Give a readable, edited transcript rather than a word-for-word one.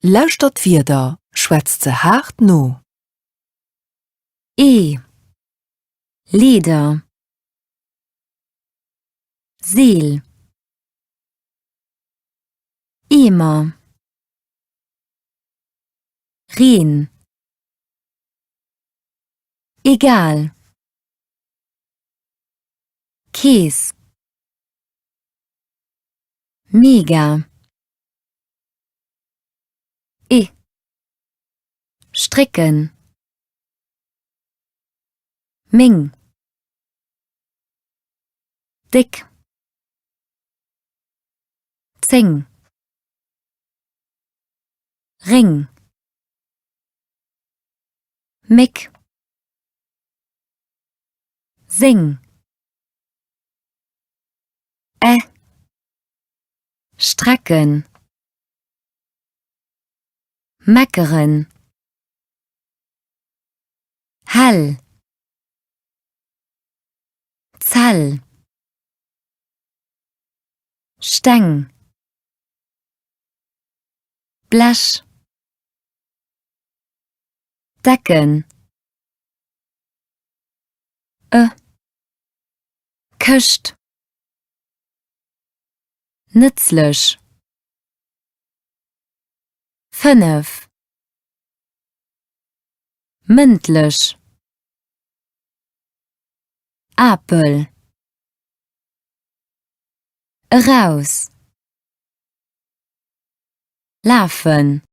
Lauschtert d'Wierder, schwätzt se haart no. Ee Leeder Seel Eemer Reen Egal Kees Mega E Strécken Meng Déck 10 Réng Méck Seng Ä Strecken Meckeren Hell Zell Steng Blech Decken e Këscht Nëtzlech 5 Mëndlech Apel Eraus Lafen.